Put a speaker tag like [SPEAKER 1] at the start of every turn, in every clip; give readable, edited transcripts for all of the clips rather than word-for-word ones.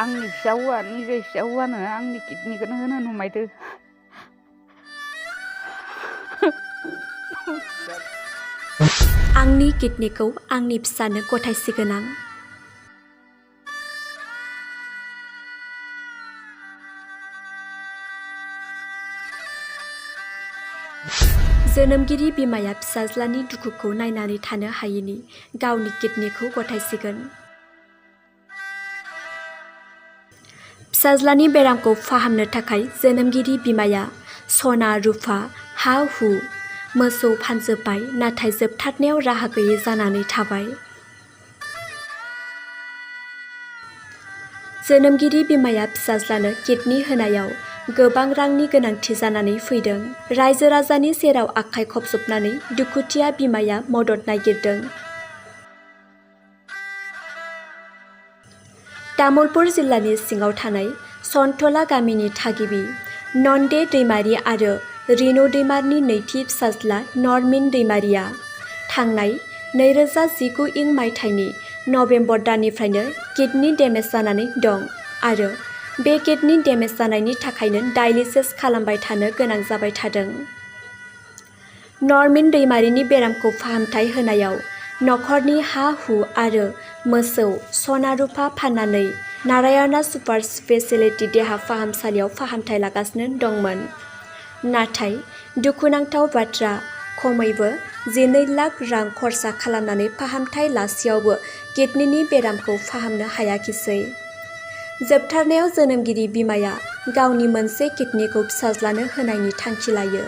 [SPEAKER 1] आंनि फिसा हौवा निजे फिसा हौवानो आंनि किडनिखौनो होनो नुमायदो
[SPEAKER 2] आंनि किडनिखौ आंनि फिसानो गथायसिगोन आं। जोनोमगिरि बिमाया फिसाज्लानि दुखुखौ नायनानै थानो हायैनि गावनि किडनिखौ गथायसिगोन। फिसाज्लानि बेरामखौ फाहामनो थाखाय जोनोमगिरि बिमाया सना रुफा हा हु मोसौ फानजोब्बाय, नाथाय जोबथारनायाव राहा गैयै जानानै थाबाय। जोनोमगिरि बिमाया फिसाज्लानो किडनि होनायाव गोबां रांनि गोनांथि जानानै फैदों। रायजो राजानि सेराव आखाइ खबजबनानै दुखुथिया बिमाया मदद नागिरदों। तामुलपुर जिल्लानि सिङाव थानाय सनथला गामिनि थागिबि नन्दे दैमारि आरो रिनु दैमारिनि नैथि फिसाज्ला नरमिन दैमारिया थांनाय 2019 इं मायथाइनि नबेम्बर दाननिफ्रायनो किडनि डेमेज जानानै दं आरो बे किडनि डेमेज जानायनि थाखायनो डायलिसिस खालामबाय थानो गोनां जाबाय थादों। नरमिन दैमारिनि बेरामखौ फाहामथाय होनायाव नखरनि हा हु आरो मोसौ सना रुफा फाननानै नारायणा सुपार स्पेशलिटी देहा फाहामसालियाव फाहामथाय लागासिनो दंमोन। नाथाय दुखुनांथाव बाथ्रा, खमैबो 12 लाख रां खरसा खालामनानै फाहामथाय लासेयावबो किडनिनि बेरामखौ फाहामनो हायाखिसै। जोबथारनायाव जोनोमगिरि बिमाया गावनि मोनसे किडनिखौ फिसाज्लानो होनायनि थांखि लायो।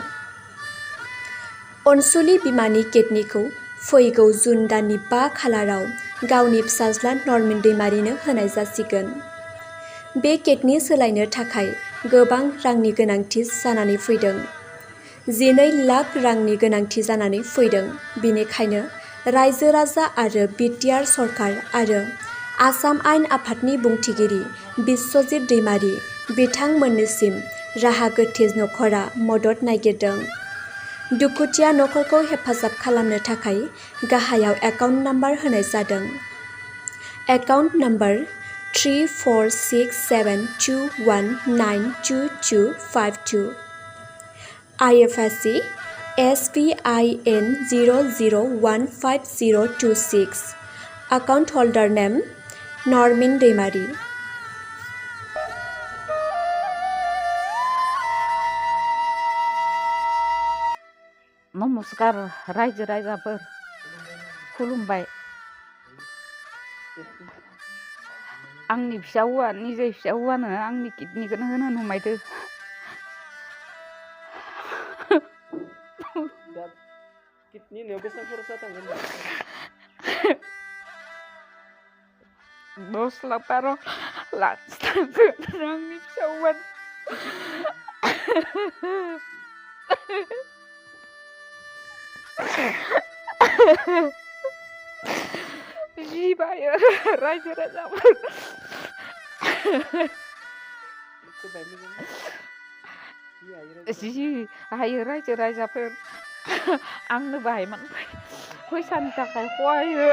[SPEAKER 2] अनसुलि बिमानि किडनिखौ फैगौ जुन दाननि 5 खालाराव गावनि फिसाज्ला नरमिन दैमारिनो होनाय जासिगोन। बे किडनि सोलायनो थाखाय गोबां रांनि गोनांथि जानानै फैदों। 12 लाख रांनि गोनांथि जानानै फैदों। बेनिखायनो रायजो राजा आरो बिटिआर सरकार आरो आसाम आयेन आफादनि बुंथिगिरि बिस्वजित दैमारि बिथांमोननिसिम राहा गोथे नखरा मदद नागिरदों। दुखुथिया नखरखौ हेफाजाब खालामनो थाखाय गाहायाव एकाउन्ट नाम्बार होनाय जादों। Account number 346721922252 IFSC SBIN 00150026 Account holder name नरमिन दैमारि।
[SPEAKER 1] नमस्कार रायजो राजाफोर, खुलुमबाय। आंनि फिसा हौवा निजे फिसा हौवानो आंनि किडनिखौनो होनो नुमायदो
[SPEAKER 3] किडनि होनायाव बेसेबां खरसा थांगोन दा?
[SPEAKER 1] 10 लाख 12 लाख थांगोन आंनि फिसा हौवानो। जि बायो रायजो राजाफोर, जि हायो रायजो राजाफोर आंनो बाहायमान फैसानि थाखाय खहायो।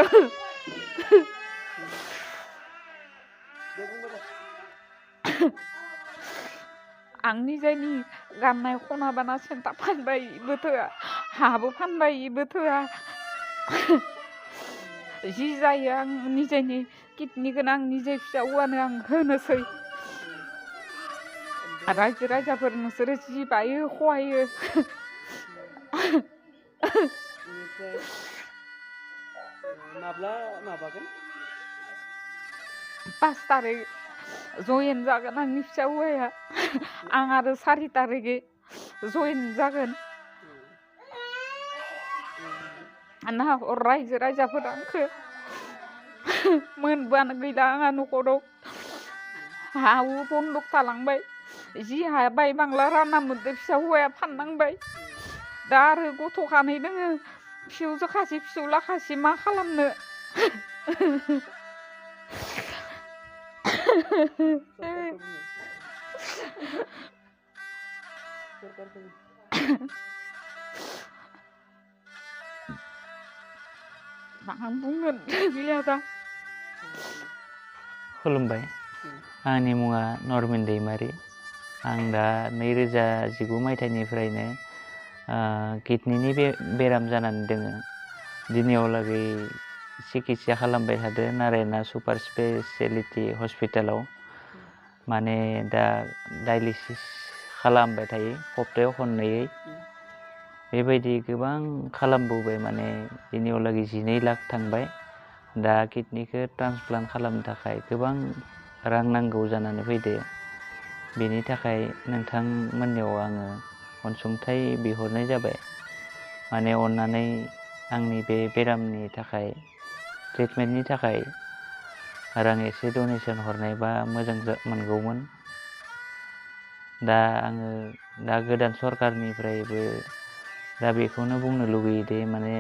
[SPEAKER 1] आंनि जायनि गाननाय खना बाना सेन्टा फानबाय इबो थोआ, हाबो फानबाय इबो थोआ। जि जायो आं निजेनि किडनिखौनो आं निजे फिसा हौवानो आं होनोसै। रायजो राजाफोर नोंसोरो जि बायो खहायो।
[SPEAKER 3] माब्ला माबागोन?
[SPEAKER 1] 5 तारिख जयेन जागोन आंनि फिसा हौवाया। आं आरो 4 तारिखै जयेन जागोन। ना रायजो राजाफोरा आंखौ मोनबानो गैला आंहा नखराव। हा हु बन्दक थालांबाय। जि हाया बाय बांला रानना मोनदो फिसा हौवाया फाननांबाय। दा आरो गथ' खानै दोङो, फिसौजो खासि फिसौला खासि मा खालामनो। मा बुंगोन गैया दा।
[SPEAKER 4] खुलुमबाय। आंनि मुङा नरमिन दैमारि। आं दा 2019 मायथाइनिफ्रायनो किडनिनि बेराम जानानै दोङो। दिनैयावलागै सिकित्सा खालामबाय थादो नारायना सुपार स्पेसियेलिटि हस्पिटालाव। माने दा डायलिसिस खालामबाय थायो सप्तायाव खननैयै। बेबायदि गोबां खालामबोबाय माने दिनैयावलागै 12 लाख थांबाय। दा किडनिखौ ट्रान्सप्लान्ट खालामनो थाखाय गोबां रां नांगौ जानानै फैदो। बेनि थाखाय नोंथांमोननियाव आङो अनसुंथाइ बिहरनाय जाबाय। माने अननानै आंनि बे बेरामनि थाखाय ट्रिटमेन्टनि थाखाय रां एसे डनेसन हरनायबा मोजां मोनगौमोन। दा आङो दा गोदान सरकारनिफ्रायबो दा बेखौनो बुंनो लुगैयो दे माने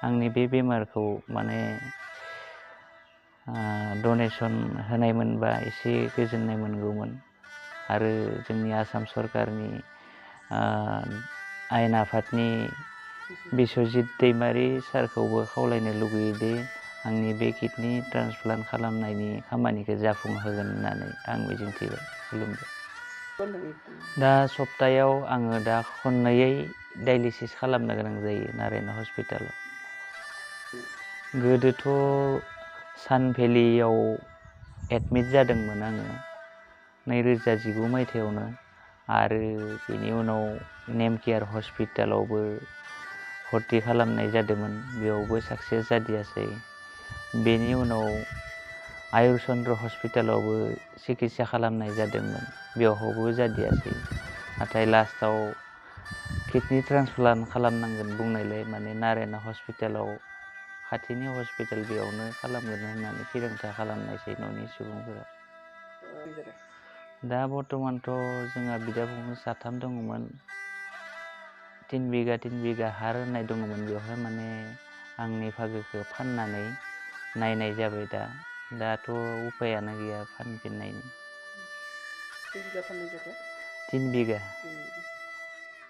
[SPEAKER 4] आंनि बे बेमारखौ माने डनेसन होनायमोनबा एसे गोजोननाय मोनगौमोन। आरो जोंनि आसाम सरकारनि आयेन आफादनि बिस्वजित दैमारि सारखौबो खावलायनो लुगैयो दे आंनि बे किडनि ट्रान्सप्लान्ट खालामनायनि खामानिखौ जाफुंहोगोन होननानै आं मिजिंथिबाय, खुलुमबाय। दा सप्तायाव आङो दा खननैयै डायलिसिस खालामनो गोनां जायो नारायना हस्पिटालाव। गोदोथ' सानभेलियाव एडमिट जादोंमोन आङो 2019 मायथाइयावनो। आरो बेनि उनाव नेमकेयार हस्पिटालावबो भर्ति खालामनाय जादोंमोन, बेयावबो साक्सेस जादियासै। बेनि उनाव आयुर चन्द्र हस्पिटालावबो सिकित्सा खालामनाय जादोंमोन, बेवहायबो जादियासै। नाथाय लास्टआव किडनि ट्रान्सप्लान्ट खालामनांगोन बुंनायलाय माने नारायना हस्पिटालाव खाथिनि हस्पिटाल बेयावनो खालामगोन होननानै थिरांथा खालामनायसै न'नि सुबुंफोरा। दा बर्थमानथ' जोंहा बिदा फंबाय 3 दङमोन। 3 बिगा हा होनाय दङमोन। बेवहाय माने आंनि भागोखौ फाननानै नायनाय जाबाय दा। दाथ' उपायानो गैया फानफिननायनि।
[SPEAKER 3] 3 बिगा फाननाय जाखो?
[SPEAKER 4] 3 बिगा।